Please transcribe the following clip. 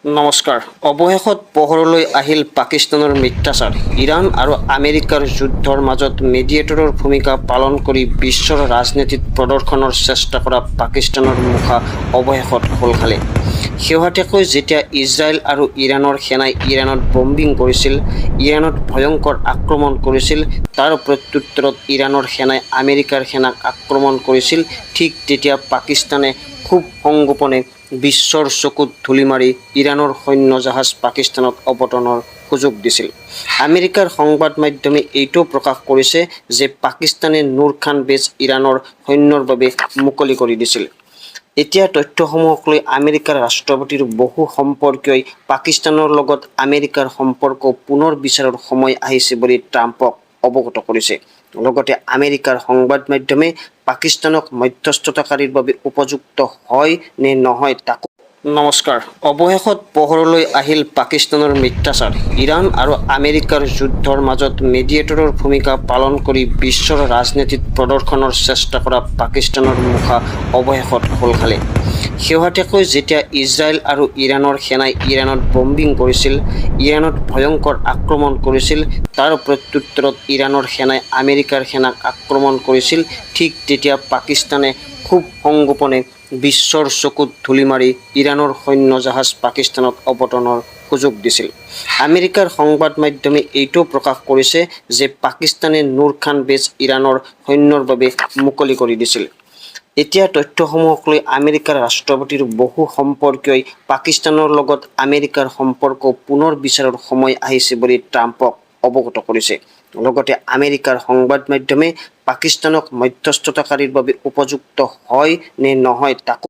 নমস্কাৰ। অৱশেষত পোহৰলৈ আহিল পাকিস্তানৰ মিথ্যাচাৰ। ইৰাণ আৰু আমেৰিকাৰ যুদ্ধৰ মাজত মেডিয়েটৰৰ ভূমিকা পালন কৰি বিশ্বৰ ৰাজনীতিত প্ৰদৰ্শনৰ চেষ্টা কৰা পাকিস্তানৰ মুখা অৱশেষত খোল খালে। শেহতীয়াকৈ যেতিয়া ইজৰাইল আৰু ইৰাণৰ সেনাই ইৰাণত বম্বিং কৰিছিল, ইৰাণত ভয়ংকৰ আক্ৰমণ কৰিছিল, তাৰ প্ৰত্যুত্তৰত ইৰাণৰ সেনাই আমেৰিকাৰ সেনাক আক্ৰমণ কৰিছিল, ঠিক তেতিয়া পাকিস্তানে খুব সংগোপনে বিশ্বৰ চকুত ধূলি মাৰি ইৰাণৰ সৈন্য জাহাজ পাকিস্তানত অৱতৰণৰ সুযোগ দিছিল। আমেৰিকাৰ সংবাদ মাধ্যমে এইটোও প্ৰকাশ কৰিছে যে পাকিস্তানে নুৰ খান বেছ ইৰাণৰ সৈন্যৰ বাবে মুকলি কৰি দিছিল। এতিয়া তথ্যসমূহক লৈ আমেৰিকাৰ ৰাষ্ট্ৰপতিৰ বহু সম্পৰ্কীয়ই পাকিস্তানৰ লগত আমেৰিকাৰ সম্পৰ্ক পুনৰ বিচাৰৰ সময় আহিছে বুলি ট্ৰাম্পক অৱগত কৰিছে। লগতে আমেৰিকাৰ সংবাদ মাধ্যমে পাকিস্তানক মধ্যস্থতাকাৰীৰ বাবে উপযুক্ত হয় নে নহয় তাকো নমস্কাৰ। অৱশেষত পোহৰলৈ আহিল পাকিস্তানৰ মিথ্যাচাৰ। ইৰাণ আৰু আমেৰিকাৰ যুদ্ধৰ মাজত মেডিয়েটৰৰ ভূমিকা পালন কৰি বিশ্বৰ ৰাজনীতিত প্ৰদৰ্শনৰ চেষ্টা কৰা পাকিস্তানৰ মুখা অৱশেষত খোল খালে। শেহতীয়াকৈ যেতিয়া ইজৰাইল আৰু ইৰাণৰ সেনাই ইৰাণত বম্বিং কৰিছিল, ইৰাণত ভয়ংকৰ আক্ৰমণ কৰিছিল, তাৰ প্ৰত্যুত্তৰত ইৰাণৰ সেনাই আমেৰিকাৰ সেনাক আক্ৰমণ কৰিছিল, ঠিক তেতিয়া পাকিস্তানে খুব সংগোপনে বিশ্বৰ চকুত ধূলি মাৰি ইৰাণৰ সৈন্য জাহাজ পাকিস্তানত অৱতৰণৰ সুযোগ দিছিল। আমেৰিকাৰ সংবাদ মাধ্যমে এইটোও প্ৰকাশ কৰিছে যে পাকিস্তানে নুৰ খান বেছ ইৰাণৰ সৈন্যৰ বাবে মুকলি কৰি দিছিল। এতিয়া তথ্যসমূহক লৈ আমেৰিকাৰ ৰাষ্ট্ৰপতিৰ বহু সম্পৰ্কীয়ই পাকিস্তানৰ লগত আমেৰিকাৰ সম্পৰ্ক পুনৰ বিচাৰৰ সময় আহিছে বুলি ট্ৰাম্পক অৱগত কৰিছে। লগতে আমেৰিকাৰ সংবাদ মাধ্যমে পাকিস্তানক মধ্যস্থতাকাৰীৰ বাবে উপযুক্ত হয় নে নহয় তাকো